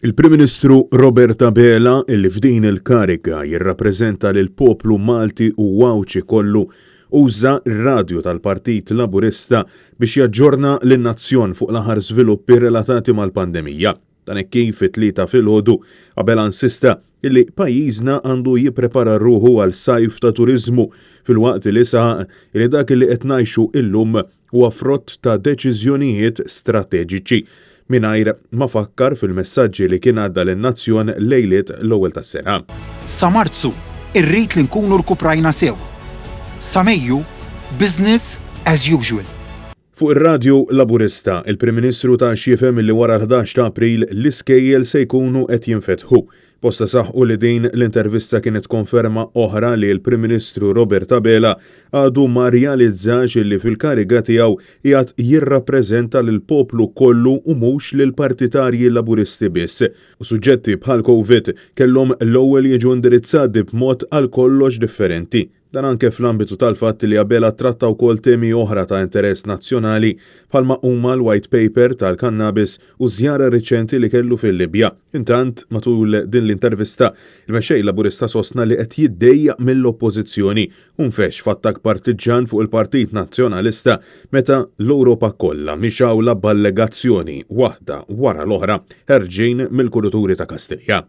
Il-Prim Ministru Robert Abela, illi f'din il-kariga jirrappreżenta lill-poplu Malti u Għawdxi kollu, uża r-radju tal-Partit Laburista biex jaġġorna lin-nazzjon fuq l-aħħar żviluppi relatati mal-pandemija. Dan hekk kif it-Tlieta filgħodu, Abela insista illi pajjiżna għandu jipprepara ruħu għal sajf ta' turiżmu filwaqt li saħaq illi dak li qed ngħixu illum huwa frott ta' deċiżjonijiet strateġiċi, mingħajr ma fakkar fil-messaġġi li kien għadda lin-nazzjon lejliet l-ewwel tas-sena. Sa Marzu rrid li nkunu rkuprajna sew. Sa Mejju, business as usual. Fuq ir-radju Laburista, il-Prim Ministru ta x'jifhem li wara l-ħdax ta' April l-iskejjel se jkunu qed jinfetħu. Bosta saħqu li din l-intervista kienet konferma oħra li l-Prim Ministru Robert Abela għadu ma rrealizzax illi fil-kariga tiegħu qiegħed jirrappreżenta lill-poplu kollu u mhux lill-partitarji Laburisti biss. U suġġetti bħall-Covid kellhom l-ewwel jiġu indirizzati b'mod għal kollox differenti. Dan anke fl-ambitu tal-fatt li Abela ttratta wkoll temi oħra ta' interess nazzjonali bħalma huma l-White Paper tal-kannabis u ż-żjara riċenti li kellu fil-Libja. Intant, matul din l-intervista, il-Mexxej Laburista sostna li qed jiddejjaq mill-Oppożizzjoni u nfexx f'attakk partiġġan fuq il-Partit Nazzjonalista meta l-Ewropa kollha mixgħula b'allegazzjoni waħda wara l-oħra ħerġin mill-kuruturi ta' Kastilja.